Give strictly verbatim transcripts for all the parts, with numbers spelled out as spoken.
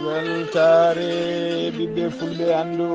Weltaare ɓiɓɓe fulɓe, anndu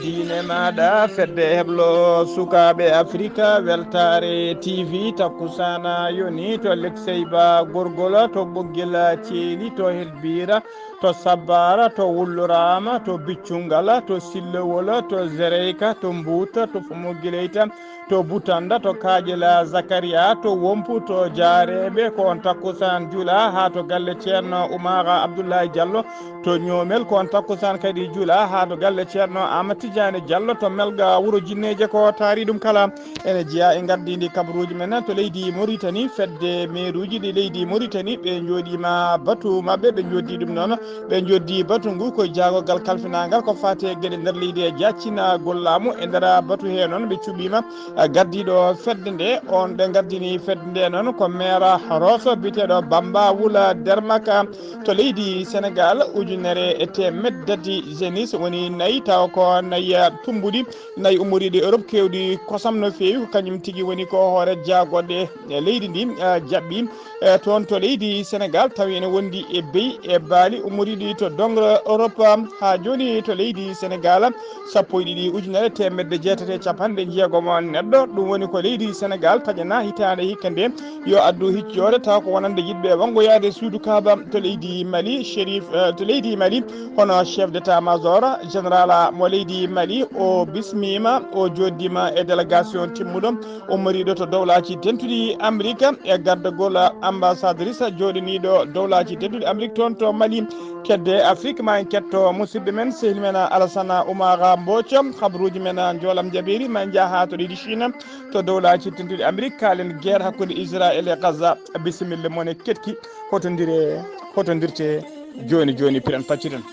diine maaɗa, fedde heblo sukaaɓe Afrika, weltaare T V, takkusaana yoni to Lekseyba Gorgol, to Ɓoggel Ceeli, to Helbiira, to Sabbaara, to Wulluraama, to Biccungal, to Sillowol, to Zereyka, to Mbuuta, to Fomogileyta, to Butanda, to Kaaƴel Zakariya, to Wompu, to Jaareeɓe, ko on takkusaan jula haa to galle Ceerno Umaara Abdullahi Jallo, to Ñoomel, ko on takkusaan kadi jula haa to galle Ceerno Aamadu Tijaani Jallo, to Melga Wuro Jinneeje, ko taari ɗum kala. Ene jeyaa e ngardiindi kabaruuji men to leydi Moritani, fedde meeruuji ɗi leydi Moritani, ɓe njooɗiima batu maɓɓe, ɓe njooɗdi ɗum noon, ɓe njooɗdi batu ngu ko jaagorgal kalfinaangal ko faati e geɗe nder leydi e jaaccinagol laamu. E nder batu hee noon, ɓe cuɓiima, eh, gardiiɗo fedde nde, on ɓe ngardini fedde nde noon ko meera Rosso biyeteeɗo Bamba Wula Dermaka to leydi Senegal, ujunere e teemedde tati jenis woni nayi, tawa ko nayi, eh, tummbuɗi, nayi ummoriiɗi Europe keewɗi kosam no feewi, ko kañum tigi woni ko hoore jaagoɗe e leydi ndi, eh, jaɓɓi, eh, toon to leydi Senegal, tawi ene wondi e beyi e baali ummoriiɗi to doŋre Europe, haa jooni to leydi Senegal, sappo e ɗiɗi ujunere teemedde jeetati e capanɗe jeegom neɗɗo. Ɗum woni ko leydi Senegal taƴana hitaande hikka nde yo addu hiccoore, tawa ko wonande yiɗɓe wanngoyaade suudu Kaaba to leydi Mali, Chérif, eh, to leydi Mali, hono chef d'état-major général mo leydi Mali, o bismiima, o jooɗdiima e délégation timmuɗo ummoriiɗo to Dowlaaji Dentuɗi Amerik e gardagol ambassadrice jooɗiniiɗo Dowlaaji Dentuɗi Amerik toon to Mali. Kedde Afrik, ma en ketto musidɗo men, sehil men Alassane Oumar Mbodj. Habaruuji men njoolam jaɓeeri, ma en njah haa to leydi Chine, to Dowlaaji Dentuɗi Amerik, kaalen guerre hakkunde Israël e Gaza. Bisimilla mon e ketki, hotondire, hotondirte jooni jooni, piren pacciren.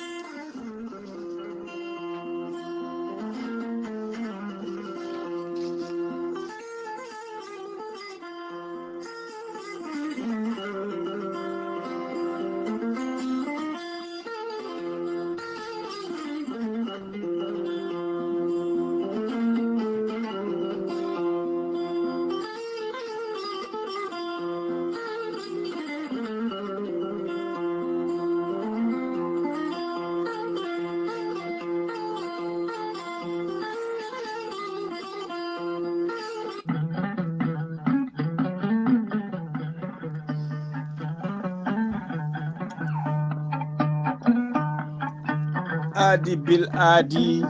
Aadi bil aadi,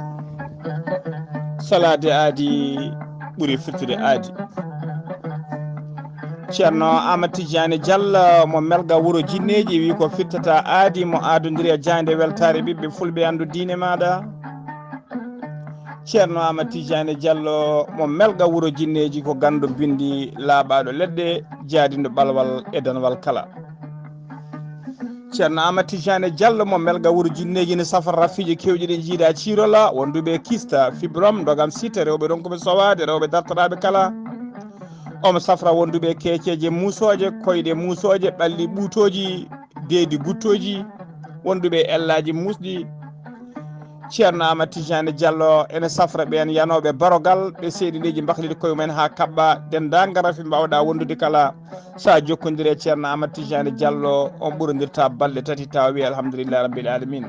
salaade aadi ɓuri firtude aadi. Ceerno Aamadu Tijjaani Jallo mo Melga Wuro Jinneeji wi ko firtata aadi, mo aadondiri e jaaynde weltaare ɓiɓɓe fulɓe, anndu diine maaɗa. Ceerno Aamadu Tijjaani Jallo mo Melga Wuro Jinneeji ko ganndo binndi laaɓaaɗo leɗɗe, jaadinɗo ɓalwal e danwal kala. Ceerno Aamadu Tijjaani Jallo mo Melga Wuro Jinneeji ne safra rafiiji keewɗi ɗi njiidaa ciirola, wonduɓe kista, fibrom, ndogam site, rewɓe ronkuɓe sowaade, rewɓe dartoraaɓe kala. Omo safra wonduɓe keeceeje muusooje, koyɗe muusooje, ɓalli ɓuutooji, deedi guttooji, wonduɓe ellaaji muusɗi. Ceerno Aamadu Tijjaani Jallo ene safra ɓeen yanooɓe barogal, ɓe seeɗi leydi mbakliti koye mumen haa kaɓɓa, denndaangal rafi mbaawɗaa wondude kala. So a jokkondire e Ceerno Aamadu Tijjaani Jallo, on ɓurondirta balɗe tati, tawa wiya alhamdulillahi rabbil aalamiina.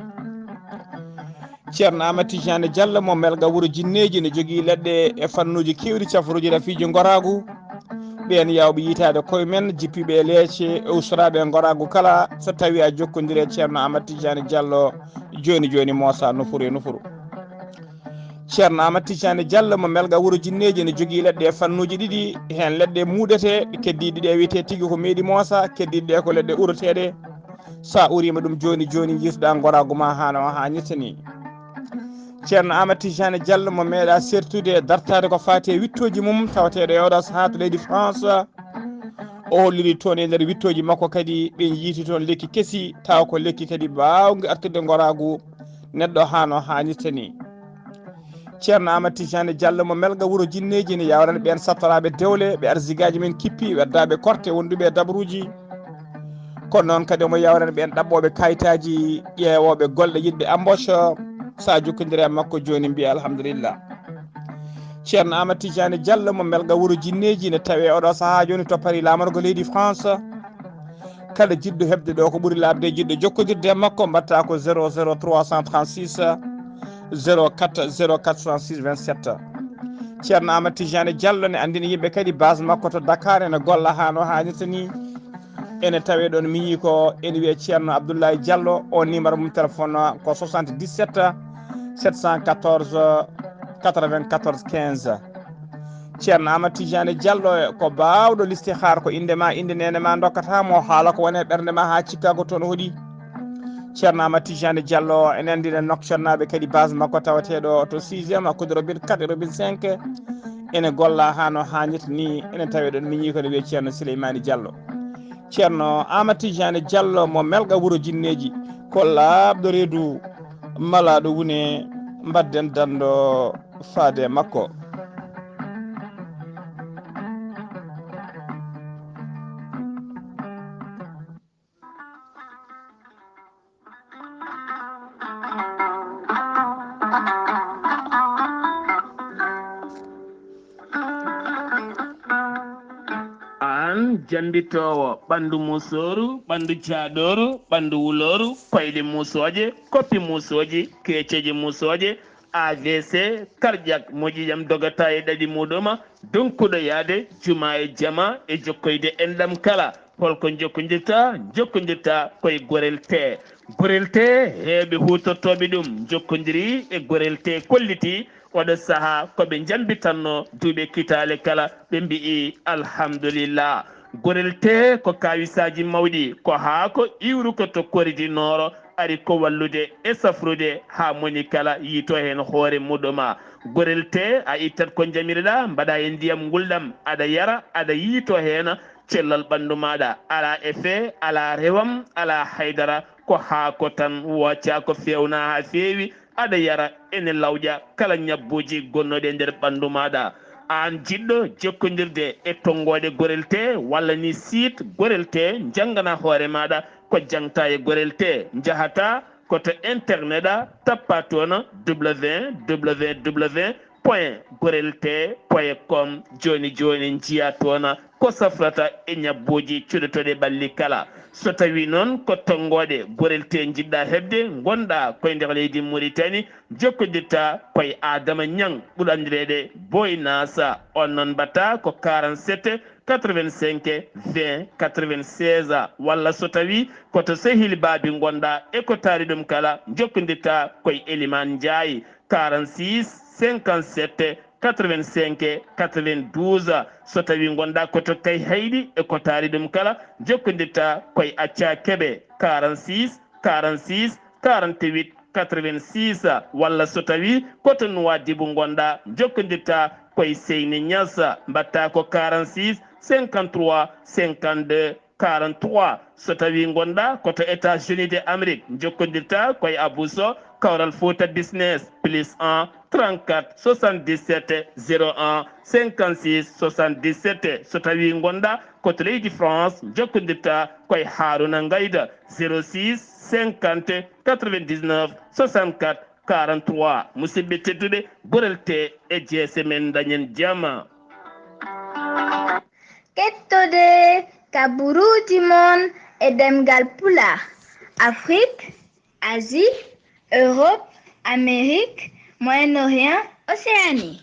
Ceerno Aamadu Tijjaani Jallo mo Melga Wuro Jinneeji ne jogii leɗɗe e fannuuji keewɗi, cafruuji rafiiji ngoraagu. Ɓeen yaawɓe yiytaade koye men, jippiiɓe e leece, e ustoraaɓe e ngoraagu kala, so tawii a jokkondire e Ceerno Aamadu Tijjaani Jallo, jooni jooni moosa nofuru e nofuru. Ceerno Aamadu Tijjaani Jallo mo Melga Wuro Jinneeji ne jogii leɗɗe e fannuuji ɗiɗi, heen leɗɗe muuɗetee, keddiiɗi ɗe wiyetee tigi ko meeɗi moosa, keddiiɗi ɗe ko leɗɗe uroteeɗe. So a uriima ɗum jooni jooni, njiituɗaa ngoraagu ma haa no haanirta ni. Ceerno Aamadu Tijjaani Jallo mo meeɗaa sertude e dartaade ko faati e wiɗtooji mum, tawateeɗo e oɗo sahaa to leydi France. O holliri toon e nder wiɗtooji makko kadi, ɓe njiiti toon lekki kesi, tawa ko lekki kadi baawngi artirde ngoraagu neɗɗo haa no haanirta ni. Ceerno Amadou Tidiane Diallo mo Melga wuro Jinneeji ne yawrani ɓeen sattoraaɓe dewle, ɓe arsigaaji men kippi, weddaaɓe korte, wonduɓe e dabruuji. Kono noon kadi omo yawrani ɓeen ɗaɓɓooɓe kayitaaji, ƴeewooɓe golle, yiɗɓe embauche. So a jokkondiri e makko jooni, mbiya alhamdulillah. Ceerno Amadou Tidiane Diallo mo Melga wuro Jinneeji ne tawee oɗo sahaa jooni to Paris, laamorgo leydi France. Kala jiɗɗo heɓde ɗo ko ɓuri laaɓde, jiɗɗo jokkondirde e makko, mbaɗta ko zéro zéro trois cent trente-six, zéro quatre, zéro quatre soixante-six vingt-sept. Ceerno Amadou Tidiane Diallo ne anndina yimɓe kadi base makko to Dakar, ene golla haa no haanirta ni. Ene tawee ɗoon miñi ko ene wiyee Ceerno Abdoulaye Diallo, o numéro mum téléphone ko soixante-dix-sept, sept cent quatorze, quatre-vingt-quatorze quinze. Ceerno Amadou Tidiane Diallo ko baawɗo listihaar, ko innde ma, innde neene ma ndokkata mo, haala ko woni e ɓernde ma haa cikka ko toon hoɗi. Ceerno Amadou Tidiane Diallo ene anndina nokconnaaɓe kadi base makko tawateeɗo to sixième, hakkunde robin quatre e robin cinq. Ene golla haa no haanirta ni, ene tawee ɗoon miñi ko ne wiyee Ceerno Souleymani Diallo. Ceerno Amadou Tidiane Diallo mo Melga wuro Jinneeji, ko laaɓɗo reedu, malaaɗo wune, mbaɗden danndo faade e makko. Aan jambitoowo ɓanndu musooru, ɓanndu jaaɗooru, ɓanndu wulooru, koyɗe musooje, koppi musooji, keeceeje musooje, A V C, cardiaque, moƴƴi jam dogata e ɗaɗi muɗuma, donkuɗo yaade juma e jama e jokkoyde enɗam kala. Holko jokkondirta? Jokkondirta koye Gorel Tee. Gorel Tee, heewɓe huutortooɓe ɗum njokkondiri e Gorel Tee, kolliti oɗo sahaa ko ɓe njambitanno duuɓe kitaale kala, ɓe mbi'i alhamdulillah. Gorel Tee ko kaawisaaji mawɗi, ko haako iwruko to Kori di Nooro, ari ko wallude e safrude haa moni kala yiito heen hoore muɗuma. Gorel Tee, a ittat ko njamirɗa, mbaɗa e ndiyam ngulɗam, aɗa yara, aɗa yiito heen, cellal ɓanndu maaɗa alaa effet, alaa rewam, alaa haydara, ko haako tan, wooca ko feewna haa feewi, aɗa yara, ene lawƴa kala ñabbuuji gonnooɗi e nder ɓanndu maaɗa. Aan jiɗɗo jokkondirde e tonngooɗe Gorel Tee walla ni site Gorel Tee, njanngana hoore maaɗa ko jaŋta e Gorel Tee, njahata ko to internet a, tappa toon www point gorel tee point com. Jooni jooni njiya toon ko safrata e ñabbuuji cuɗotooɗi ɓalli kala. So tawii noon ko tonngooɗe Gorel Tee njiɗɗa heɓde, ngonɗa koye nder leydi Muritani, jokkondirta koye Adama Ñaŋ, ɓurɗo anndireede Boy Nasa. On noon mbaɗta ko quarante-sept quatre-vingt-cinq vingt quatre-vingt-seize, walla so tawii ko to Sehil Baabi ngonɗa e ko taari ɗum kala, jokkondirta koye Elimaan Njaay, quarante-six cinquante-sept quatre-vingt-cinq quatre-vingt-douze. So tawii ngonɗa ko to Kayhayɗi e ko taari ɗum kala, jokkondirta koye Acca Kebe, quarante-six quarante-six quarante-huit quatre-vingt-six, walla so tawii ko to Nuwaadibu ngonɗa, jokkondirta koye Seyni Ñas, mbaɗta ko quarante-six cinquante-trois cinquante-deux quarante-trois. So tawii ngonɗa ko to États-Unis de Amérique, jokkondirta koye Abou Sow, Kawral Fouta Business, plus un trente-quatre soixante-dix-sept zéro un cinquante-six soixante-dix-sept. So tawii ngonɗa ko to leydi France, jokkondirta koye Haruna Ngayda, zéro six cinquante quatre-vingt-dix-neuf soixante-quatre quarante-trois. Musidɓe tedduɓe, Gorel Tee e jeese men, dañen jama. Kettode kaburuuji mon e ɗemngal Pulaar, Afrique, Asie, Europe, Amérique, Moyen-Orient, Océanie.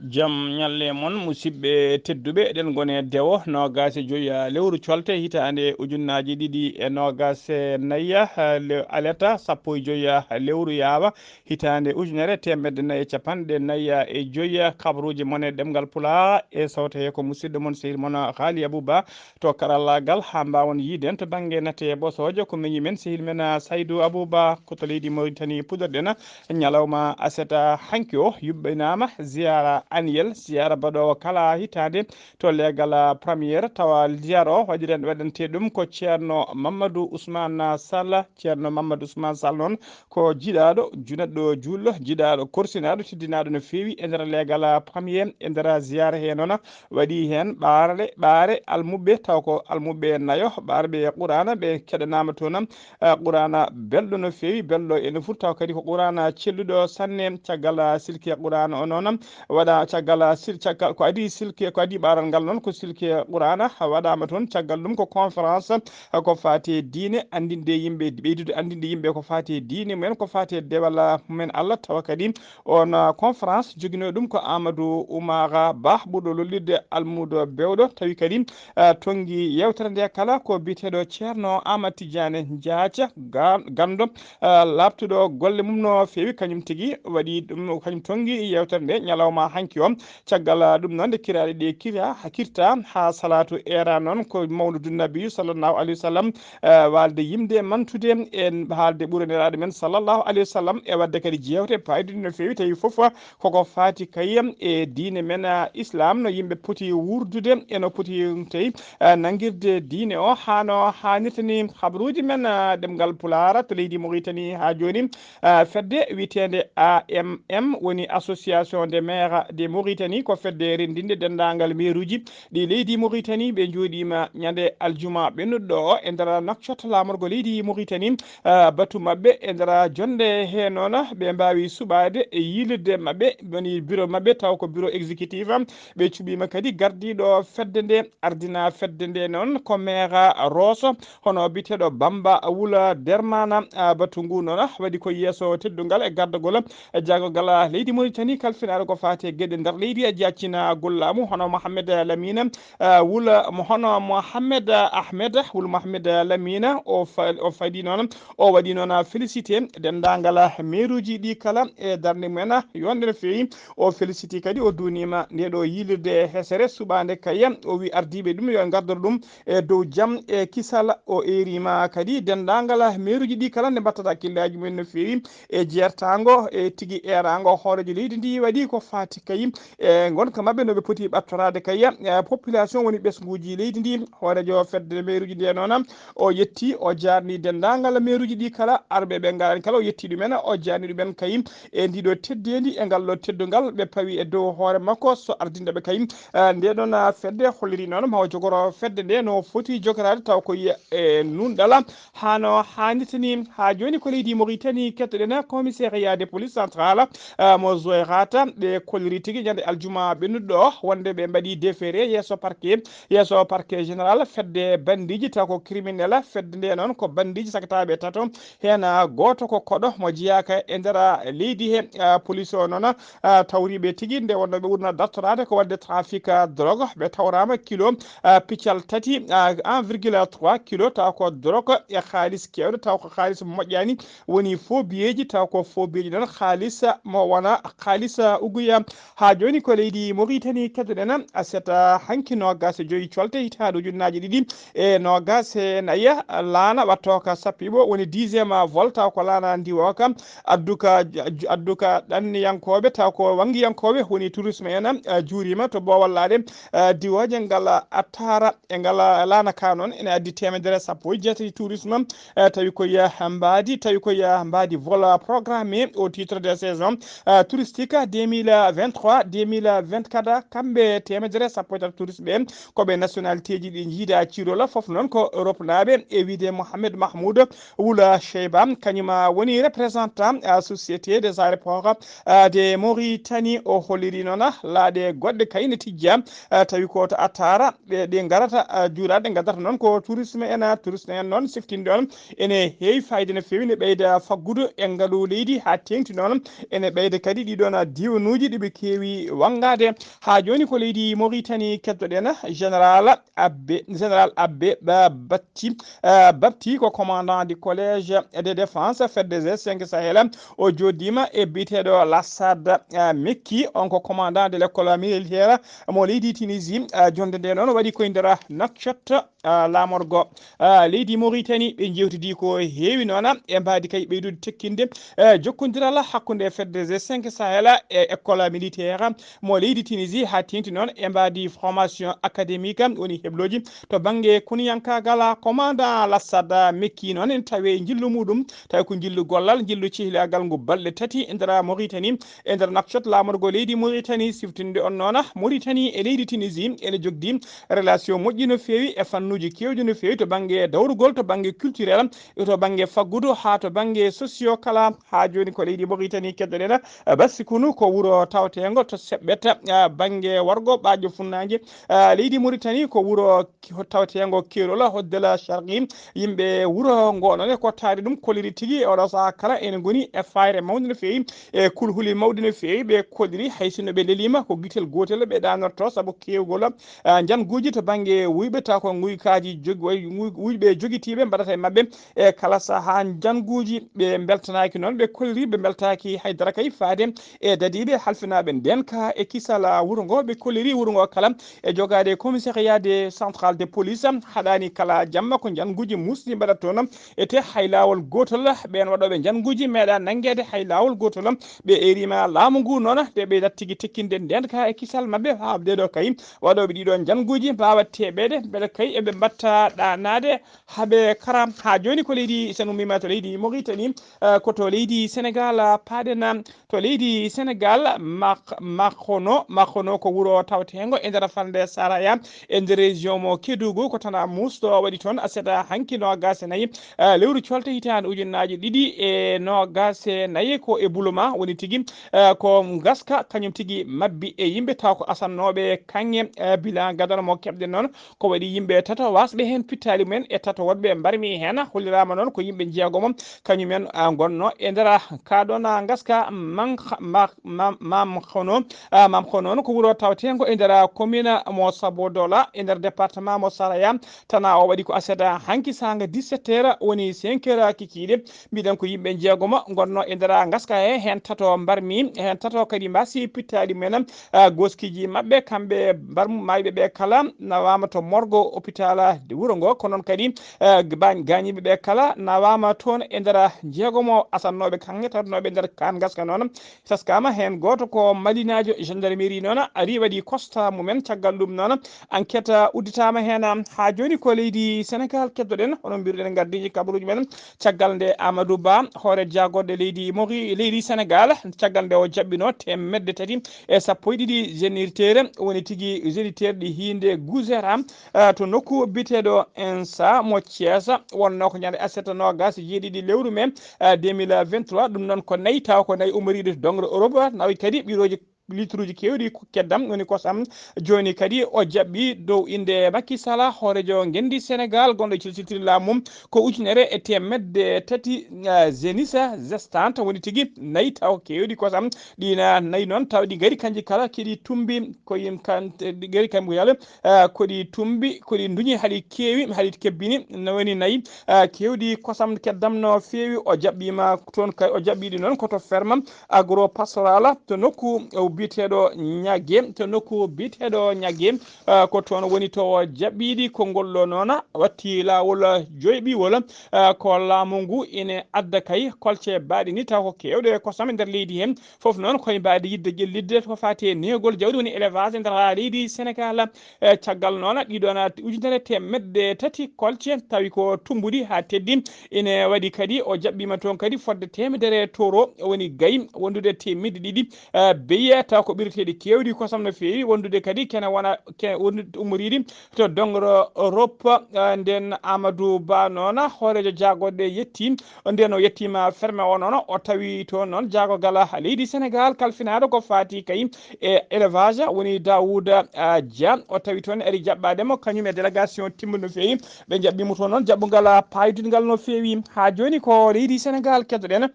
Jam ñalle mon, musidɓe tedduɓe, eɗen ngone dewo noogaas e joyi lewru colte hitaande ujunnaaji ɗiɗi e noogaas e nayi, le-, aleta sappo e joyi lewru yaawa hitaande ujunere teemedde nayi e capanɗe nayi e joyi. Kabaruuji mon e ɗemngal Pulaar e sawte he ko musidɗo mon, sehil mon Haali Abuba. To karallaagal, haa mbaawon yiiden to bannge nate ɓosoojo, ko miñi men, sehil men, ah, Saydu Abuba, ko to leydi Mauritanie puɗɗorɗen ñalawma aset, ah, hanki o, yuɓɓinaama ziyaara annuel, siyaara baɗoowo kala hitaande to leegal, ah, première, tawa siyaara o waɗiren-, waɗantee ɗum ko Ceerno Mamadou Ousmane Sall. Ceerno Mamadou Ousmane Sall noon ko jiɗaaɗo, ju-, neɗɗo juulɗo, jiɗaaɗo, korsinaaɗo, teddinaaɗo no feewi e nder leegal, ah, première, e nder siyaara he noon, waɗi heen ɓaarle, ɓaare almuɓɓe, taw ko almuɓɓe nayo, ɓaarɓe Quraana, ɓe keɗanaama toon, ah, Quraana belɗo no feewi, belɗo e nofuru, taw kadi ko Quraana celluɗo sanne. Caggal, ah, silke Quraana o noon, waɗa caggal, ah, sil-, caggal ko adii silke, ko adii ɓaaral ngal noon ko silke Quraana waɗaama toon. Caggal ɗum ko conférence, ah, ko faati e diine, anndinde yimɓe, ɓeydude anndinde yimɓe ko faati e diine mumen, ko faati e dewal, ah, mumen Allah. Tawa kadi on, ah, conférence joginoo ɗum ko Amadou Oumar Ba, ɓurɗo lollirde Almuudo Bewɗo, tawi kadi, ah, tonngi yeewtere nde kala ko biyeteeɗo Ceerno Aamadu Tijaani Jaaca, ga-, ganndo, ah, laaɓtuɗo golle mum no feewi, kañum tigi waɗi ɗum, kañum tonngi yeewtere nde ñalawma hanki o. Caggal, ah, ɗum noon, nde kiraaɗe ɗe kira, kirta haa salaatu eera noon, ko Mawludu Nabi sallallahu alayhi wa sallam, eh, waalde yimde e mantude e haalde ɓuraniraaɗo men sallallahu alayhi wa sallam, e waɗde kadi jeewte paayduɗe no feewi, tawi fof koko faati kay e diine men, ah, Islam, no yimɓe poti wuurdude e no poti tawi, ah, nanngirde diine o haa no haanirta ni. Habaruuji men, ah, ɗemngal Pulaar to leydi Mauritanie haa jooni, ah, fedde wiyeteende A M M, woni Association des Maires de Mauritanie, ko fedde renndinde denndaangal meeruuji ɗi leydi Mauritanie, ɓe njooɗiima ñande aljuma ɓennuɗo o e nder nokcot laamorgo leydi Mauritanie, ah, batu maɓɓe e nder jonnde he noon, ɓe mbaawi suɓaade e yiilirde maɓɓe, woni bureau maɓɓe, taw ko bureau exécutif. Ɓe cuɓiima kadi gardiiɗo fedde nde, ardina fedde nde noon ko maire Rosso, hono biyeteeɗo Bamba Wula Dermana. Ah, batu ngu noon waɗi ko yeeso teddungal e gardagol e jaagogal leydi Mauritanie, kalfinaaɗo ko faati e geɗe nder leydi e jaaccina gollaamu, hono Mohamed Lamine, ah, Wula, mo-, hono Mohamed Ahmed Wul Mohamed Lamine, o fa-, o fadi noon, o waɗi noon félicité denndaangal meeruuji ɗi kala e darnde mumen yonde no feewi. O félicité kadi, o duuniima nde ɗo yiilirde hesere suɓaande kay, o wi ardiiɓe ɗum yo ngardor ɗum e dow jam e kisal. O eeriima kadi denndaangal meeruuji ɗi kala nde mbattata hakkillaaji mumen no feewi e jeertaango e tigi eeraango hooreejo leydi ndi waɗi ko faati kay e ngonka maɓɓe no ɓe poti ɓattoraade kay, e population woni ɓesnguuji leydi ndi. Hooreejo fedde meeruuji nde noon, o yetti, o jaarni denndaangal meeruuji ɗi kala, arɓe ɓe ngarani kala, o yetti ɗumen, o jaarni ɗumen kay e ndiɗo teddeendi, e ngal ɗo teddungal ɓe pawi e dow hoore makko, so ardinɗo ɓe kay. Eh, nde ɗon, ah, fedde holliri noon ma o jogoro fedde nde no foti jogoraade taw ko e, e nunɗal hano haanirta ni. Haa jooni ko leydi Mauritanie kettoɗen commissariat de police centrale, ah, mo Zouérate, ɓe kolliri tigi ñande aljuma ɓennuɗo wonde ɓe mbaɗi déféré yeeso parquet, yeeso parquet général fedde bandiiji taw ko criminel. Fedde nde noon ko bandiiji sakataaɓe tato, heen, ah, gooto ko koɗo mo jeyaaka e nder, ah, leydi he, ah, police o noon, ah, tawriiɓe tigi nde wonno ɓe ɓurna dartoraade ko waɗde trafic, ah, drogue. Ɓe tawraama kilo, ah, piccal tati, ah, un virgule trois kilo taw ko drogue e haalis keewɗo taw ko haalis moƴƴaani woni faux billets ji, taw ko faux billets ji noon haalis mo wona haalis, ah, uguya. Haa jooni ko leydi Mauritanie keddoɗen aset, ah, hanki noogas e joyi colte hitaande ujunnaaji ɗiɗi e noogas e nayi, laana wattooka sappo e ɗiɗi woni dixième vol taw ko laana ndiwooka adduka, adduka ɗanniyankooɓe taw ko wanngiyankooɓe woni tourisme en, eh, juuriima to boowal laaɗe, eh, diwooje ngal attaara e ngal laana ka noon ene addi teemedere sappo e jeetati tourisme, eh, tawi ko ya mbaadi, tawi ko ya mbaadi vol programmé au titre de saison, eh, touristique deux mille vingt-trois, deux mille vingt-quatre, kamɓe teemedere sappo e tati touriste ɓe ko ɓe nationalité ji ɗi njiida cirola fof noon ko Europe naaɓe e wiide Mohamed Mahmoud Wula Sheiba, kañum woni représentant, ah, Société des aéroports, ah, de Mauritanie. O holliri noon, ah, laaɗe goɗɗe kay ne tijja, ah, tawi ko to attaara ɓe, ɗe ngarata, ah, juuraade, ngadata noon ko tourisme en, ah, tourisme en noon siftinde on ene heewi fayida no feewi, ne ɓeyda faggudu e ngalu leydi haa teeŋti noon, ene ɓeyda kadi ɗiɗon, ah, diwanuuji ɗi ɓe keewi wanngaade. Haa jooni ko leydi Mauritanie keddoɗen, général Abbé, général Abbé Ba-, Batti, eh, Batti ko commandant du collège de défense fedde G cinq Sahel. O jooɗiima e biyeteeɗo Lassad, eh, Mekki, on ko commandant de l'école militaire mo leydi Tunisie. Eh, jonnde nde noon waɗi koye nder Nouakchott, eh, laamorgo, eh, leydi Mauritanie. Ɓe njeewtidi ko heewi noon e mbaadi kay ɓeydude tekkinde, eh, jokkondiral hakkunde fedde G cinq Sahel e école militaire. Teera mo leydi Tunisie, haa teeŋti noon e mbaadi formation académique, woni heblooji to bannge kuniyankaagal. Commandant Lassad Mekki noon ene tawee njillu muɗum, tawi ko njillu gollal, njillu cehlaagal ngu balɗe tati e nder Mauritanie, e nder Nouakchott, laamorgo leydi Mauritanie. Siftinde on noon, Mauritanie e leydi Tunisie ene jogdi relation moƴƴi no feewi e fannuuji keewɗi no feewi, to bannge dawrugol, to bannge culturel, to bannge faggudu, haa to bannge socio kala. Haa jooni ko leydi Mauritanie keddoɗen, eh, Bassikunu ko wuro tawteengo to Seɓɓet, eh, bannge wargo ɓaajo funnaange, eh, leydi Mauritanie ko wuro ki-, tawteengo keerol Hoddela Sharqi. Yimɓe wuro ngo noon e ko taari ɗum kolliri tigi e oɗo sahaa kala ene ngoni e fayre mawnde no feewi, e kulhuli mawɗi no feewi. Ɓe kolliri hay sinno ɓe leliima ko gitel gootel ɓe ɗaanorto sabu keewgol, eh, njannguuji to bannge wuyɓe taw ko nguykaaji jog-, way-, nguy-, wuyɓe jogitiiɓe mbaɗata e maɓɓe e kala sahaa njannguuji. Ɓe mbeltanaaki noon, ɓe kolliri ɓe mbeltaaki haydara kay faade e dadiiɓe halfinaaɓe ndeen ka e kisal wuro ngo. Ɓe kolliri wuro ngo kala e jogaade commissariat de central de police, haɗaani kala jamma ko njannguuji muusɗi mbaɗata toon. Ete hay laawol gootol ɓeen waɗooɓe njannguuji meeɗa nanngeede hay laawol gootol. Ɓe eeriima laamu ngu noon, ɓe ɓeydat tigi tekkinde ndeen ka e kisal maɓɓe haa ɗeeɗo kay waɗooɓe ɗiɗo njannguuji mbaawa teɓeede, mbele kay eɓe mbatta ɗaanaade haa ɓe kara. Haa jooni ko leydi, sen ummiima to leydi Mauritanie, eh, ko to leydi Sénégal, ah, paaɗen, ah, to leydi Sénégal, Mak-, Makhono, Makhono ko wuro tawteengo e nder falnde Saraya, e nder région mo Kédougou, ko tana muusɗo waɗi toon aset hanki noogaas e nayi, eh, lewru colte hitaande ujunnaaji ɗiɗi e noogaas e nayi, ko e Buluma woni tigi, eh, ko ngaska kañum tigi mabbi e yimɓe taw ko asannooɓe kaŋŋe, eh, bilan gadano mo keɓɗen noon. Ko waɗi yimɓe tato wasɓe heen pittaali mumen e tato woɗɓe mbarmi heen. Holliraama noon ko yimɓe jeegomo kañumen, ah, ngonno e nder kaa ɗoon, ah, ngaska man-, ma-, ma-, Mam Khono, ah, Mam Khono noon ko wuro tawteengo e nder commune mo Sabodola e nder département mo Saraya. Tana o waɗi ko aset hanki saanga dix-sept heures woni cinq heures kikiiɗe. Mbiɗen ko yimɓe jeegomo ngonno e nder ngaska he, heen tato mbarmi, heen tato kadi mbasi pittaali mumen. Ah, goskiiji maɓɓe, kamɓe mbarmu maayɓe ɓe kala nawaama to morgo hôpital de wuro ngo. Ko noon kadi, ah, ba-, gaañiiɓe ɓe kala nawaama toon e nder jeegomo asannooɓe kaŋŋe tawatnooɓe nder kaan ngaska noon. Taskaama heen gooto ko malinaajo gendarmerie noon ari waɗi constat mumen. Caggal ɗum noon, enquête udditaama heen. Haa jooni ko leydi Sénégal keddoɗen, hono mbiruɗen gardiiji kabaruuji men. Caggal nde Amadou Ba, hoore jaagorɗe leydi Mori-, leydi Sénégal, caggal nde o jaɓɓino teemedde tati e sappo e ɗiɗi géniteur, woni tigi géniteur ɗi hiinde Guzera, ah, to nokku biyeteeɗo Insa mo Thiès, wonnoo ko ñande aset noogaas e jeeɗiɗi lewru mai, ah, deux mille vingt-trois. Ɗum noon ko nayi tawa ko nayi ummoriiɗo to dongre Europe, nawi kadi ɓirooji litruuji keewɗi ko keddam woni kosam. Jooni kadi o jaɓɓi dow innde Macky Sall, hooreejo ngenndi Sénégal, gonɗo cilsiltiri laamu mum ko ujunere e teemedde tati, ah, zénith zestante, woni tigi nayi taw keewɗi kosam. Ɗiina nayi noon taw ɗi ngari kanji kala keɗi tumbi ko yim kan-, ɗi ngari kamɓe yalla, ah, ko ɗi tumbi, ko ɗi nduñi haɗi keewi, haɗi kebbini, no woni nayi, ah, keewɗi kosam keddam no feewi. O jaɓɓiima toon kay, o jaɓɓiiɗi noon ko to ferme agro-pastoral to nokku, o biyeteeɗo Ñagge, to nokku biyeteeɗo Ñagge, ah, ko toon woni to o jaɓɓiiɗi. Konngol ɗo noon watti laawol joyɓiwol, ah, ko laamu ngu ine adda kay kolce baaɗe ni taw ko keewɗe kosam e nder leydi heen. Fof noon koye mbaadi yidde ƴellitde ko faati e neegol jawdi woni élevage e nder leydi Sénégal. E caggal noon ɗiɗon ujunere teemedde tati kolce tawi ko tumbuɗi haa teddi. Ine waɗi kadi o jaɓɓiima toon kadi fodde teemedere toro woni gayi wondude teemedde ɗiɗi, eh, beye taw ko ɓirteeɗi keewɗi kosam no feewi wondude kadi kene wona ke-, wondude ummoriiɗi to dongro Europe. Eh, nden Amadou Ba noon hooreejo jaagorɗe yetti, nden o yettiima ferme o noon o tawi toon noon jaagogal leydi Sénégal kalfinaaɗo ko faati kay e élevage woni Daouda, ah, Dia. O tawi toon ari jaɓɓaade mo kañum e délégation timmuɗo no feewi. Ɓe jaɓɓiimo toon noon jaɓɓungal paydungal no feewi. Haa jooni ko leydi Sénégal keddoɗen.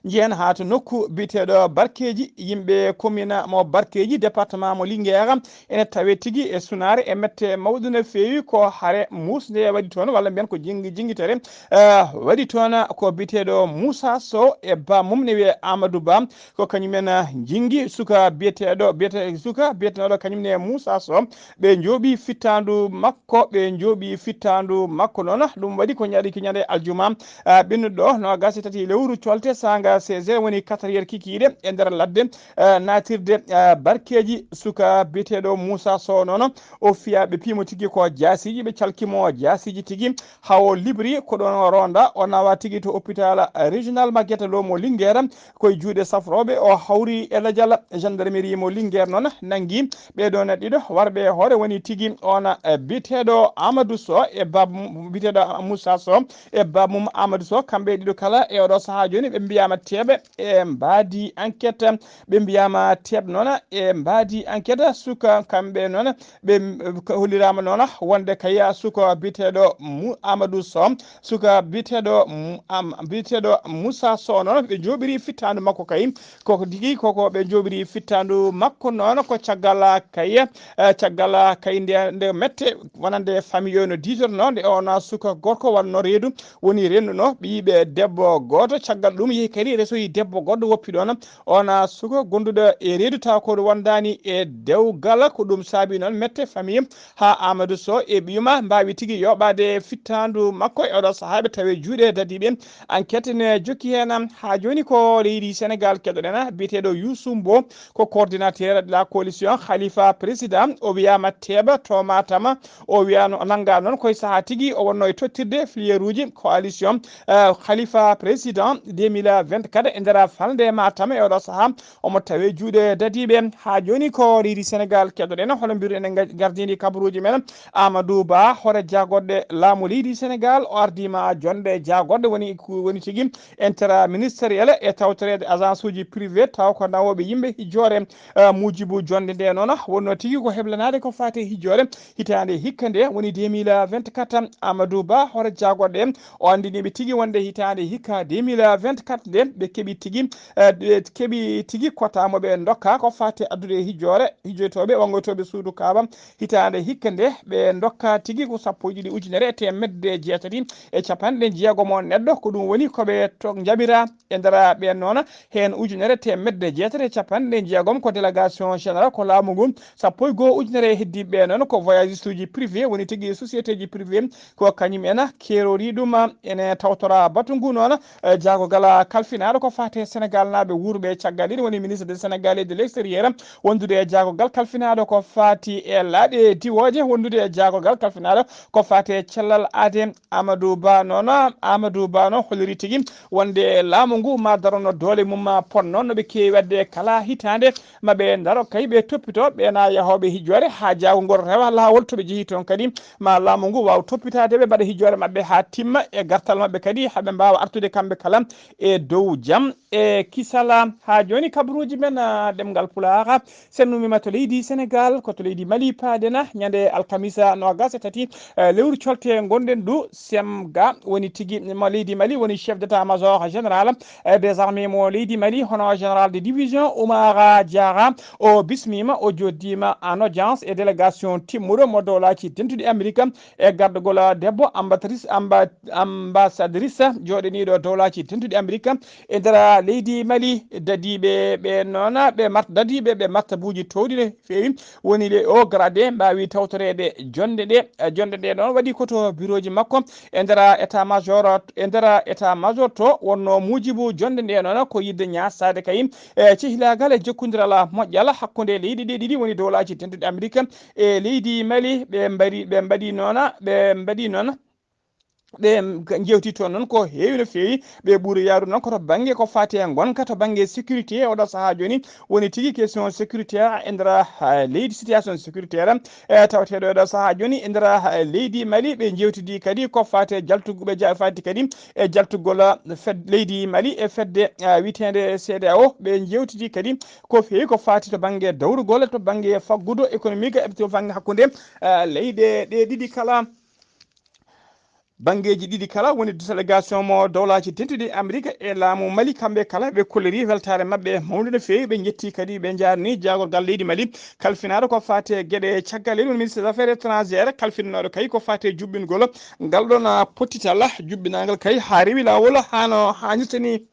Njiyen haa to nokku biyeteeɗo Barkeeji, yimɓe commune mo Barkeeji, département mo Linguère, ene tawee tigi e sunaare e mette mawɗe no feewi. Ko hare muusnde waɗi toon, walla mbiyen ko jingi-, jingitere, eh, waɗi toon ko biyeteeɗo Moussa Sow e ba mum ne wiyee Amadou Ba. Ko kañumen, eh, jingi suka biyeteeɗo, biyete-, suka biyeteeɗo kañum ne Moussa Sow. Ɓe njooɓi fittaandu makko, ɓe njooɓi fittaandu makko noon. Ɗum waɗi ko ñaɗi ki ñande aljuma, ah, ɓennuɗo noogaas e tati lewru colte saanga seize heures, woni quatre heures kikiiɗe e nder ladde, eh, naatirde, eh, barkeeji suka biyeteeɗo Moussa Sow noon. O fiya ɓe piimo tigi ko jaasiiji, ɓe calkimo jaasiiji tigi. Haa o libri ko ɗoon o ronda, o nawa tigi to hôpital régional Maguette Lo mo Linguère, koye juuɗe safrooɓe. O hawri e lajal gendarmerie mo Linguère noon, nanngi ɓee ɗoon ɗiɗo warɓe e hoore, woni tigi on, eh, biyeteeɗo Amadou Sow e baaba mum, biyeteeɗo Moussa Sow e baaba mum Amadou Sow. Kamɓe ɗiɗo kala e oɗo sahaa jooni ɓe mbiyaama teeɓe e mbaadi enquête. Ɓe mbiyaama teeɓ noon e mbaadi enquête. Suka kamɓe noon ɓe, mm, holliraama noon wonde kay suka biyeteeɗo Mu-, Amadou Sow, suka biyeteeɗo Mu-, Am-, biyeteeɗo Moussa Sow noon ɓe njooɓiri fittaandu makko kay. Koko tigi koko ɓe njooɓiri fittaandu makko noon ko caggal kay, eh, caggal kay nde, nde mette wonande famille o no diitorno nde on suka gorko wonno reedu woni renduno ɓiyiɓe debbo gooto. Caggal ɗum yehi kadi resoyi debbo goɗɗo woppi ɗoon on suka gonduɗo e reedu tawa ko wondaani e dewgal. Ko ɗum saabi noon mette famille haa Amadou Sow e ɓiyuma mbaawi tigi yoɓaade fittaandu makko e oɗo sahaa ɓe tawe juuɗe dadiiɓe. Enquête ne jokki heen. Haa jooni ko leydi Sénégal keɗoɗen biyeteeɗo Youssou Mbo, ko coordinateur de la coalition Khalifa Président. O wiyaama teeɓa to Matam. O wiyano, o nannga noon koye sahaa tigi o wonno e tottirde filière uji coalition, eh, Khalifa Président deux mille vingt-quatre e nder falnde Matam e oɗo sahaa. Omo tawe juuɗe dadiiɓe. Haa jooni ko leydi Sénégal keɗoɗen, hono mbiruɗen e nga-, gardini kabaruuji men, Amadou Ba, hoore jaagorɗe laamu leydi Sénégal, o ardiima jonde jaagorɗe woni, woni tigi interministériel e tawtoreede agence uji privé, taw ko nawooɓe yimɓe hijjoore, eh, muujibu jonde nde noon, wonno tigi ko heblanaade ko faati e hijjoore hitaande hikka nde woni deux mille vingt-quatre. Amadou Ba, hoore jaagorɗe, o anndiniiɓe tigi wonde hitaande hikka deux mille vingt-quatre nde ɓe keɓi tigi, eh, ɓe keɓi tigi quota mo ɓe ndokka ko faati e addude e hijjoore, hijjoytooɓe wanngoytooɓe suudu Kaaba hitaande hikka nde ɓe ndokka tigi ko sappo e ɗiɗi ujunere e teemedde jeetati e capanɗe jeegom o neɗɗo. Ko ɗum woni ko ɓe to njaɓira e nder ɓeen noon, heen ujunere teemedde jeetati e capanɗe jeegom ko délégation générale ko laamu ngu, sappo e goo ujunere e heddiiɓe noon ko voyagiste uji privé, woni tigi société ji privé, ko kañum en keerori ɗum. Ene tawtora batu ngu noon, eh, jaagogal kalfinaaɗo ko faati e Sénégal naaɓe wuurɓe caggal leydi, woni ministre de Sénégal et de l'extérieur, wondude e jaagogal kalfinaaɗo ko faati e laaɗe diwooje, wondude e jaagogal kalfinaaɗo ko faati e cellal aade. Amadou Ba noon, Amadou Ba noon holliri tigi wonde laamu ngu ma darono doole mum ma pon noon no ɓe keewi waɗde kala hitaande, ma ɓe ndaro kay ɓe toppito ɓe na yahooɓe hijjoore haa jaago ngol rewa laawol to ɓe jehi toon kadi ma laamu ngu waaw toppitaade ɓe mbaɗa hijjoore maɓɓe haa timma e gartal maɓɓe kadi haa ɓe mbaawa artude kamɓe kala e dow jam e kisala. Haa jooni kabaruuji men, ah, ɗemngal Pulaar, sennumi ma to leydi Sénégal, ko to leydi Mali paadena ñande alkamisa noogas e tati, eh, lewru colte ngonɗen ɗo. Semga woni tigi mo leydi Mali, woni chef d'état-major général, eh, des armées mo leydi Mali, hono général de division Oumara Diarra. O bismiima, o joddiima en audience e délégation timmuɗo mo dowlaaji dentuɗi Amérique e gardagol debbo ambassadrice, amba-, ambassadrice jooɗaniiɗo dowlaaji dentuɗi Amérique e nder leydi Mali. Dadiiɓe ɓe noon, ɓe mart-, dadiiɓe ɓe martabuuji towɗi no feewi, woni les hauts gradés mbaawi tawtoreede jonde ɗe. Eh, jonde ɗe noon waɗi ko to birooji makko e nder état major, e nder état major to wonno muujibu jonde nde noon ko yiɗde ñaasaade kay, eh, cehilaagal e jokkondiral moƴƴal hakkunde leyɗe ɗe ɗiɗi, woni dowlaaji dentuɗi Amérique e leydi Mali. Ɓe mbari, ɓe mbaɗi noon, ɓe mbaɗi noon. Ɓe jewti toon noon ko heewi no feewi. Ɓe ɓuri yaarude noon ko to bannge ko faati e ngonka, to bannge sécurité. Oɗo sahaa jooni woni tigi question sécuritaire e nder, ah, leydi, situation sécuritaire, e tawateeɗo oɗo sahaa jooni e nder, ah, leydi Mali. Ɓe jewtidi kadi ko faati e jaltugu-, ɓe ja-, faati kadi e jaltugol, ah, fed-, leydi Mali e fedde, ah, wiyeteende C E D E A O. Ɓe jewtidi kadi ko feewi ko faati to bannge dawrugol, to bannge faggudu économique, e to bannge hakkunde, ah, leyɗe ɗe ɗiɗi kala. Banngeeji ɗiɗi kala woni délégation mo dowlaaji dentuɗi Amérique e laamu Mali, kamɓe kala ɓe kolliri weltaare maɓɓe mawnde no feewi. Ɓe njetti kadi, ɓe njaarni jaagorgal leydi Mali kalfinaaɗo ko faati e geɗe caggal leydi, woni ministre des affaires étrangères, kalfinnooɗo kay ko faati e juɓɓingol ngal ɗoon pottital, juɓɓinaangal kay haa rewi laawol, haa no haanirta ni.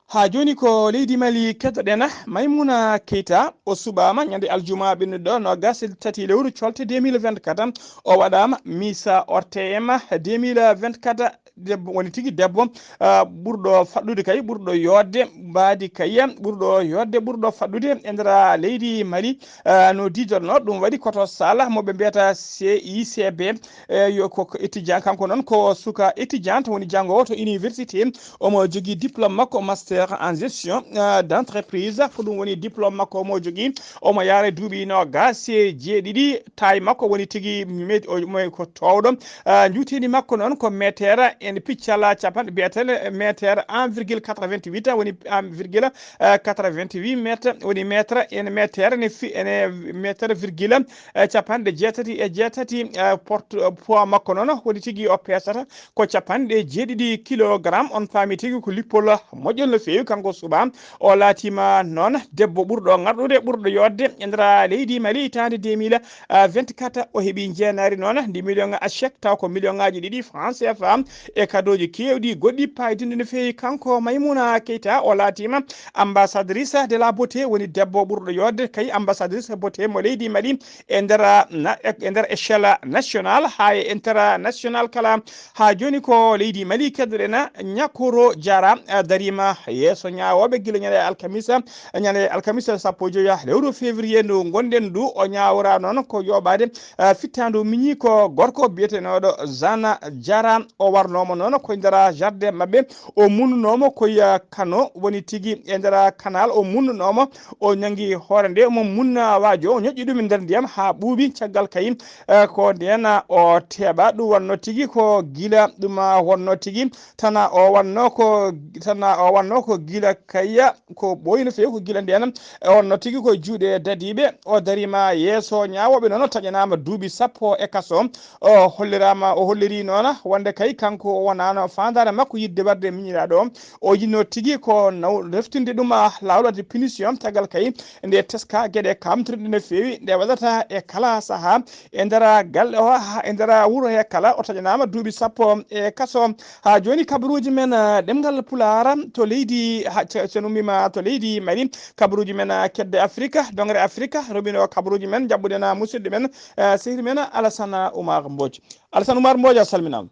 Haa jooni ko leydi Mali keddoɗen. Maimouna Keita, o suɓaama ñande aljuma ɓennuɗo noogas e tati lewru colte deux mille vingt-quatre. O waɗaama Miss O R T M deux mille vingt-quatre, debbo, woni tigi debbo, ah, ɓurɗo faɗɗude kay, ɓurɗo yooɗde mbaadi kay, ɓurɗo yooɗde, ɓurɗo faɗɗude e nder leydi Mali. Ah, no diidorno ɗum waɗi ko to Salah mo ɓe mbiyata C I C B, e yo ko, ko étudiant, kanko noon ko suka étudiant woni janngoowo to université. Omo jogii diplôme makko master en gestion, euh, d'entreprise. Ko ɗum woni diplôme makko omo jogii. Omo yaara duuɓi noogas e jeeɗiɗi. Taille makko woni tigi met-, o, mo ko toowɗo. Euh, njuuteendi makko noon ko mètre en piccal capanɗe, mbiyeten mètre un virgule quatre-vingt-huit, woni un virgule, euh, quatre-vingt-huit mètre, woni mètre en mètre ne fi-, ene mètre virgule, euh, capanɗe jeetati e jeetati, euh, porte, euh, poids makko noon woni tigi o peesata ko capanɗe jeeɗiɗi kilogram. On paami tigi ko lippol moƴƴol no feewi. Kanko suɓa o laatiima noon debbo ɓurɗo ŋarɗude, ɓurɗo yooɗde e nder leydi Mali hitaande deux mille vingt-quatre. O heɓi njeenaari noon ndi million a chèque, taw ko million ŋaaji ɗiɗi franc C F A e kadooji keewɗi goɗɗi paydinɗi no feewi. Kanko Maimouna Keita o laatiima ambassadrice de la beauté, woni debbo ɓurɗo yooɗde kay ambassadrice beauté mo leydi Mali e nder, na-, e nder échelle nationale haa e international kala. Haa jooni ko leydi Mali keddoɗen. Ñakoro Diarra, eh, dariima yeeso ñaawooɓe gila ñande alkamisa, ñande alkamisa sappo e joyi lewru février ndu ngonɗen ndu. O ñaawora noon ko yooɓaade, eh, fittaandu miñi ko gorko biyetenooɗo Zana Diarra. O warnooma noon ko e nder jardin maɓɓe. O munnunoomo ko e, eh, kano, woni tigi e nder canal. O munnunoomo, o ñangi hoore nde, omo munna waajo, o ñoƴƴi ɗum e nder ndiyam haa ɓuuɓi. Caggal kay, eh, ko ndeen o teeɓa. Ɗum wonno tigi ko gila, ɗum, ah, wonno tigi tana o wanno ko, tana o wanno ko gila kay, ko ɓooyi no feewi, ko gila ndeen o wonno tigi ko juuɗe dadiiɓe. O dariima yeeso ñaawooɓe noon, o taƴanaama duuɓi sappo e kaso. O holliraama, o holliri noon wonde kay kanko o wonaano faandaare makko yiɗde waɗde miñiraaɗo o. O yiɗno tigi ko naw-, reftinde ɗum, ah, laawol waɗde punition. Caggal kay nde teska geɗe kamtirɗe no feewi, nde waɗata e kala sahaa e nder galle o, haa e nder wuro he kala. O taƴanaama duuɓi sappo e kaso. Haa jooni kabaruuji men, ah, ɗemngal Pulaar to leydi, ha, ce-, sen ummiima to leydi Mali, kabaruuji men, ah, kedde Afrika, dongre Afrika, roɓino kabaruuji men, jaɓɓuɗen, ah, musidɗo men, ah, sehil men Alassane Oumar Mbodj. Alassane Oumar Mbodj, a salminaama.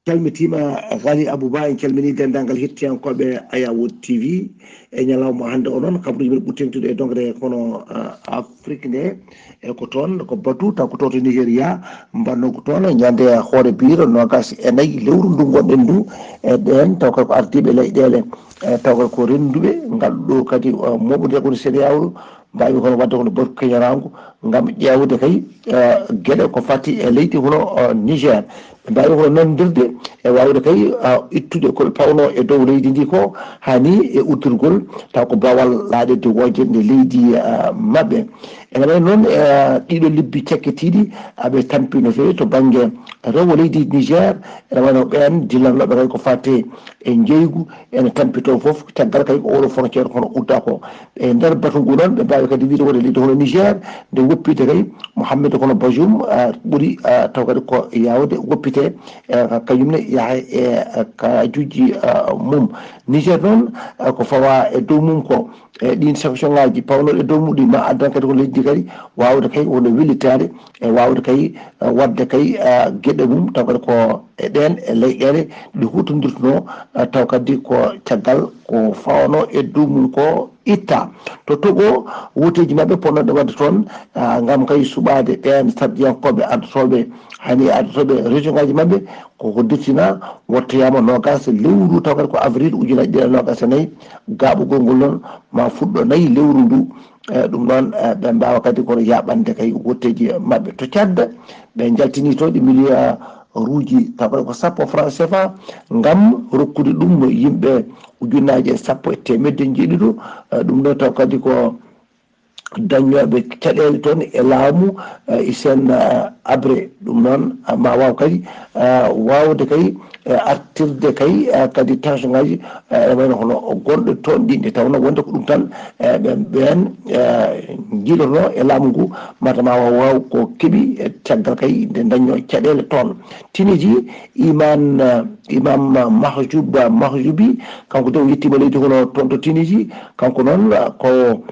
Calmitiima, Ghali Abou Ba, en calminii denndaangal hettiyankooɓe Ayawod T V. E ñalawma hannde o noon, kabaruuji men ɓuri teeŋtude e dongre kono, ah, Afrik nde, e ko toon, ko batu, taw ko to, to Nigeria, mbanno ko toon, ñande hoore biiro noogas e nayi lewru ndu ngonɗen ndu, e ɓeen, taw kay ko ardiiɓe leyɗeele, e taw kay ko rennduɓe ngal ɗo kadi, ah, mooɓondiral woni CEDEAO, mbaawi hono waɗde hono batu keñoraango ngam ƴeewde kay, eh, geɗe ko fati e leydi hono, eh, Niger. Ɓe mbaawi hono nanndirde e waawde kay, eh, ittude ko ɓe pawno e dow leydi ndi ko, haa ni e uddirgol, taw ko baawal laaɗirde wooƴde leydi, eh, maɓɓe. Ene wayi noon, eh, ɗiɗo lebbi cakkitiiɗi, aɓe tampi no feewi to bannge rewo leydi Niger, ene wayi no ɓeen dillanooɓe kay ko fate e njeeygu, ene tampi toon fof, caggal kay ko oɗo frontière hono udda ko. E nder batu ngu noon, ɓe mbaawi kadi wiide wonde leydi hono Niger, nde woppite kay, Mohamed hono Bazoum, ah, ɓuri, ah, taw kadi ko yaawde woppite, eh, ka-, kañum ne yaha e, eh, kaajuuji, ah, mum. Niger noon, ah, ko fawa e dow mum ko, e ɗiin sanction ŋaaji pawnooɗi e dow mum ɗi ma addan kadi ko leydi ndi kadi waawde kay wonde wellitaade e waawde kay, eh, waɗde kay, eh, geɗe mum, taw kadi ko e ɗeen e leyɗeele ɗe huutondirtunoo, eh, taw kadi ko caggal ko fawanoo e dow mum ko itta. To Togo, wooteeji maɓɓe potnooɗe waɗde toon, eh, ngam kay suɓaade ɓeen sarɗiyankooɓe ardotooɓe, hani ardotooɓe région ŋaaji maɓɓe, ko ko dirtina, wottoyaama noogas lewru, taw kadi ko avril ujunaaji ɗiɗi e noogas e nayi, gaaɓugol ngol noon ma fuɗɗo nayi lewru ndu. Eh, ɗum noon, eh, ɓe mbaawa kadi kono yaaɓande kay wotteeji maɓɓe. To Tchad, ɓe njaltini toon ɗi milliaruuji, tawa ko sappo franc C F A, ngam rokkude ɗum yimɓe ujunnaaje sappo e teemedde njeeɗiɗo. Eh, ɗum ɗo taw kadi ko dañnooɓe caɗeele toon e laamu, eh, Hissène, eh, Habré. Ɗum noon, eh, ma waaw kadi, eh, waawde kay, eh, artirde kay, eh, kadi tension ŋaaji, eh, ene wayno hono gonɗo toon ɗi, nde tawnoo wonde ko ɗum tan, eh, ɓen, ɓeen, eh, njiilotonoo e laamu ngu, mata ma waaw, waaw ko keɓi, eh, caggal kay nde dañnoo caɗeele toon. Tunisie, Imane, eh, Imam Mahjoub Mahjoubi, kanko de o yettiima leydi hono toon to Tunisie, kanko noon ko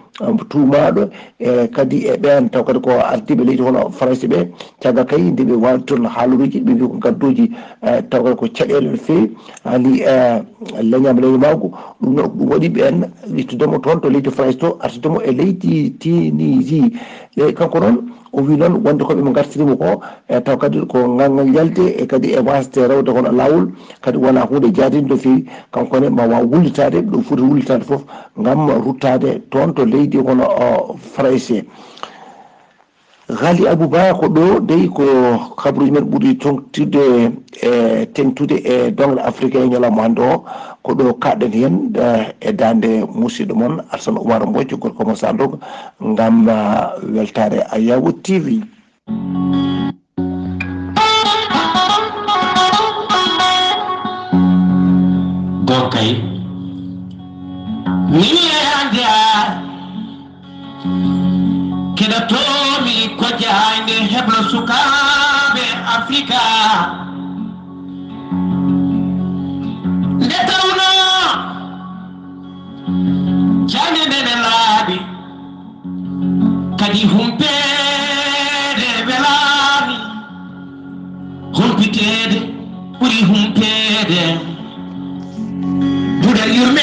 tuumaaɗo e kadi e ɓeen taw kadi ko ardiiɓe leydi hono Farayse ɓe, caggal kay nde ɓe waawdi toon haaluuji, ɓe mbi ko ngadduuji e taw kadi ko caɗeele no feewi, haali e leñaama leñamaagu, ɗum noon ko ɗum waɗi ɓeen ƴettude mo toon to leydi Farayse to, artude mo e leydi Tunisie. E kanko noon o wii noon wonde ko ɓe mo ngartiri mo ko, e taw kadi ko ngal ngal yalde e kadi e waasde rewde hono laawol, kadi wonaa huunde jaadiinde no feewi, kanko ne ma waaw wullitaade ɗo foti wullitaade fof ngam ruttaade toon to leydi hono o Farayse. Ghali Abou Ba, ko ɗo dey ko kabaruuji men ɓuri toŋtude e teŋtude e doŋre Afrique e ñalawma hannde o, ko ɗo kaɗɗen heen e daande musidɗo mon Arsane Oumar Mbodj, gorko mo Sandogo, ngam weltaare Ayawo T V. Gonkay. Mimi e ande a keɗotoomi ko jaayde heblo sukaaɓe Afrika. Nde tawnoo jaŋde nde ne laaɓi, kadi humpeede welaani, humpiteede ɓuri humpeede. Duɗal yurme.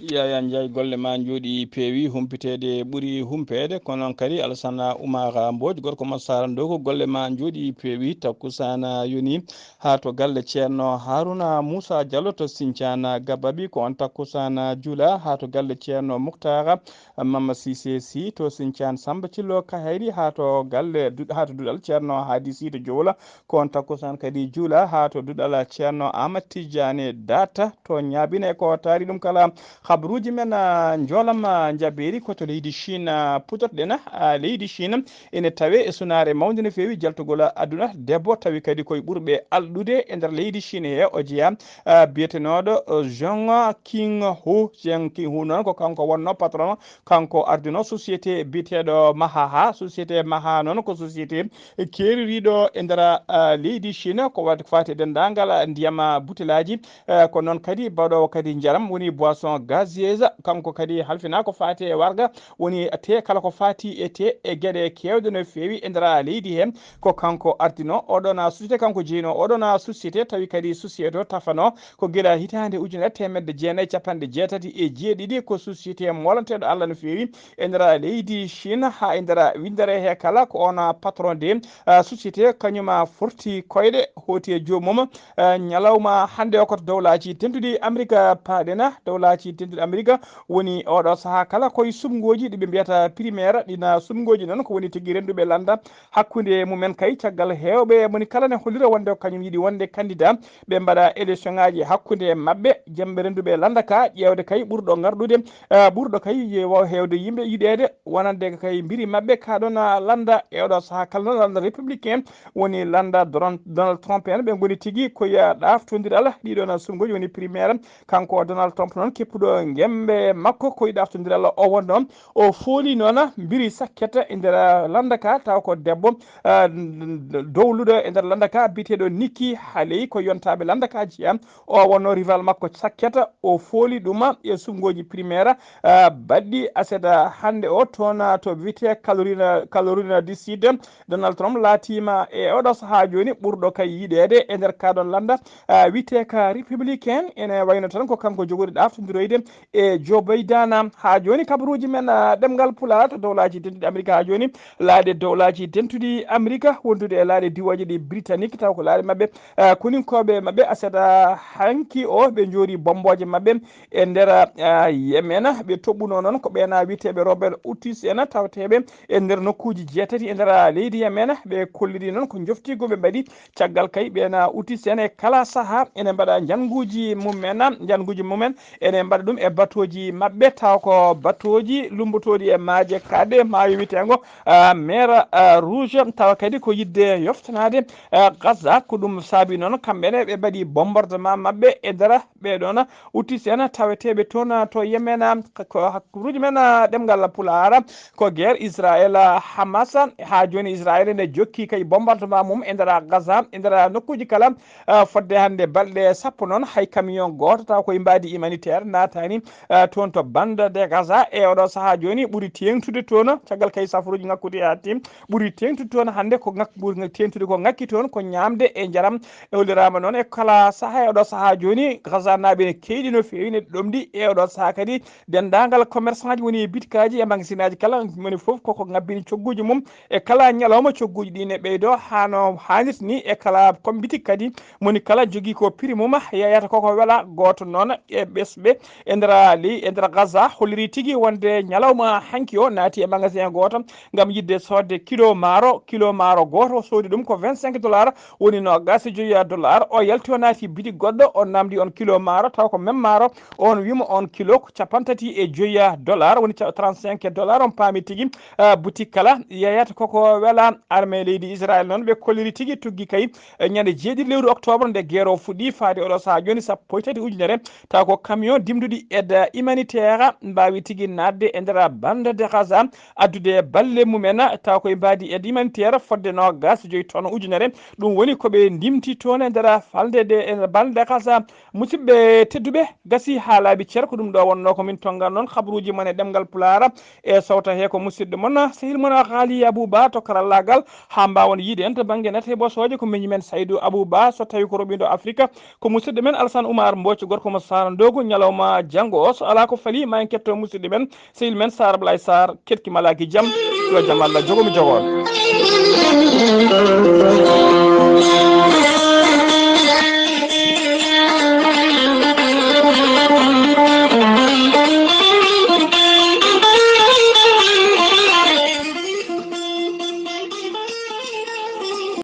Yaya Ndiaye, golle ma njooɗi peewi, humpiteede ɓuri humpeede. Kono noon kadi Alassane Oumar Mbodj, gorko mo Sara Ndogo, golle ma njooɗi peewi. Takkusana yoni haa to galle Ceerno Haruna Moussa Diallo to Sinthiane Gababi, ko on takkusana juula haa to galle Ceerno Muktara Mama Sise Si to Sinthiane, Samba Thillo Kahayri haa to galle du-, haa to duɗal Ceerno Hadi Si to Jowla, ko on takkusana kadi juula haa to duɗal Ceerno Amat Tijani Data to Ñaabine. Ko taari ɗum kala, habaruuji men, ah, njoolam, ah, njabeeri ko to leydi Chine, ah, putotoɗen, ah, leydi Chine ene tawee e sunaare mawnde no feewi jaltugol aduna. Debbo tawi kadi koye ɓurɓe alɗude e nder leydi Chine he o jeyaa, ah, biyetenooɗo, ah, Zheng Qinghu. Zheng Qinghu noon ko kanko wonnoo patron, kanko ardinoo société biyeteeɗo Mahaha. Société Maha noon ko société keeririiɗo e nder, ah, leydi Chine ko wa-, ko faati e denndaangal ndiyam, ah, butelaaji, eh, ko noon kadi baɗoowo kadi njaram woni boisson gazeuse. Kanko kadi halfinaa ko faati e warga, woni te kala ko faati e te e geɗe keewɗe no feewi e nder leydi he. Ko kanko ardinoo oɗon société, kanko jeynoo oɗon société, tawi kadi société o tafanoo ko gila hitaande ujunere teemedde jeenayi e capanɗe jeetati e jeeɗiɗi. Ko société moolanteeɗo Allah no feewi e nder leydi Chine, haa e nder winndere he kala. Ko on patron de, ah, société, kañum, ah, forti koyɗe, hooti e joomum, ah, ñalawma hannde o ko to Dowlaaji Dentuɗi Amerika paaɗen. Dowlaaji Dentuɗi Amerika woni oɗo sahaa kala koye suɓngooji ɗi ɓe mbiyata primaire. Ɗina suɓngooji noon ko woni tigi rennduɓe lannda hakkunde mumen kay, caggal heewɓe moni kala ne hollira wonde ko kañum yiɗi wonde candidat, ɓe mbaɗa élection ŋaaji hakkunde maɓɓe, jemɓe rennduɓe lannda ka, ƴeewde kay ɓurɗo ngarɗude, eh, ɓurɗo kay ye-, wa-, heewde yimɓe yiɗeede wonande kay mbiri maɓɓe ka ɗon, ah, lannda e oɗo sahaa kala noon lannda républicain woni lannda Doron-, Donald Trump en. Ɓe ngoni tigi koye ɗaaftondiral ɗiɗon suɓngooji woni primaire. Kanko Donald Trump noon keppuɗo gembe makko koye ɗaaftondiral o wonnoo. O fooli noon mbiri sakket e nder lannda ka, taw ko debbo, ah, n-, n-, dowluɗo e nder lannda ka biyeteeɗo Nikki Haley, ko yontaaɓe lannda ka jeyaa. O wonnoo rival makko sakket, o fooli ɗum e suɓngooji primaire, ah, baɗɗi aset hannde o toon, ah, to wiyetee Carolina, Carolina du Sud. Donald Trump laatiima e oɗo sahaa jooni ɓurɗo kay yiɗeede e nder ka ɗon lannda, ah, wiyetee ka républicain. Ene wayno tan ko kanko jogori ɗaaftondiroyde e Joe Biden. Haa jooni kabaruuji men, ah, ɗemngal Pulaar to Dowlaaji Dentuɗi Amerika haa jooni, laaɗe Dowlaaji Dentuɗi Amerika wondude e laaɗe diiwooje ɗi Britannique, taw ko laaɗe maɓɓe, ah, koninkooɓe maɓɓe aset hanki o ɓe njoori bommbooje maɓɓe e nder, ah, Yemen. Ɓe toɓɓunoo noon ko ɓeen wiyeteeɓe rebelle Houthis en tawteeɓe e nder nokkuuji jeetati e nder leydi Yemen. Ɓe kolliri noon ko njoftiigu ɓe mbaɗi caggal kay ɓeen Houthis en e kala sahaa ene mbaɗa njannguuji mum en, njannguuji mum en ene mbaɗa ɗum e batooji Ji maɓɓe taw ko batooji lumbotooɗi e maaje kaaɗe maayo wiyeteengo, ah, mer, ah, rouge, tawa kadi ko yiɗde yoftanaade, ah, Gaza. Ko ɗum saabi noon kamɓe ne ɓe mbaɗi bombardement maɓɓe e nder ɓee ɗoon utis en taweteeɓe toon, ah, to Yemen, ah, ko hakkuruuji men, ah, ɗemngal Pulaar, ko guerre Israël, ah, Hamas. Haa jooni Israël ne jokki kay bombardement mum e nder Gaza, e nder nokkuuji kala, ah, fodde hannde balɗe sappo noon, hay camion gooto taw koye mbaadi humanitaire naataani, ah, toon to bande de Gaza. E oɗo sahaa jooni ɓuri teeŋtude toon, caggal kay safaruuji ŋakkude haa tim, ɓuri teeŋtude toon hannde ko ŋak-, ɓuri teeŋtude ko ŋakki toon ko ñaamde e njaram. E holliraama noon e kala sahaa, e oɗo sahaa jooni Gaza naaɓe ne keewɗi no feewi, ne ɗomɗi. E oɗo sahaa kadi denndaangal commerçant ji woni e bitikaaji e magasinaaji kala, moni fof koko ŋabbini cogguuji mum. E kala ñalawma cogguuji ɗi ne ɓeydo haa no haanirta ni. E kala kom bitik kadi moni kala jogii ko prix mum yeyata koko wela. Gooto noon e ɓesɓe e nder ley, e nder Gaza holliri tigi wonde ñalawma hanki o naati e magasin gooto ngam yiɗde soodde kilo maaro. Kilo maaro gooto o soodi ɗum ko vingt-cinq dollars, woni noogaas e joyi dollars. O yalti o naati bitik goɗɗo, o namdi on kilo maaro, taw ko même maaro, on wiima on kilo ko cappanɗe tati e joyi dollars, woni ca-, trente-cinq dollars. On paami tigi, ah, boutique kala yeyata koko wela. Armée leydi Israël noon ɓe kolliri tigi tuggi kay, eh, ñande jeeɗiɗi lewru octobre nde guerre o fuɗɗi faade oɗo sahaa jooni sappo e tati ujunere, taw ko camion dimduɗi aide humanitaire mbaawi tigi naatde e nder bande de Gaza, addude balle mumen, taw koye mbaadi aide humanitaire fodde noogaas e joyi tonnes ujunere. Ɗum woni ko ɓe ndimti toon e nder falde de, e nder bande de Gaza. Musidɓe tedduɓe, gasi haa laaɓi cer, ko ɗum ɗo wonnoo ko min tonngan noon kabaruuji mon e ɗemngal Pulaar. E sowta he ko musidɗo mon, sehil mon Haali Abou Ba to karallaagal, haa mbaawon yiide en to bannge nate bosooje ko miñi men Saydu Abou Ba, so tawi ko roɓindo Afrika, ko musidɗo men Alassane Oumar Mbooc, gorko mo Saara Ndogo. Ñalawma janngo o, so alaa ko fali, ma en ketto musidɗo men, sehil men Saar Ablaye Saar, ketki malaaki jam, yo jam Allah jogo mi jogo on.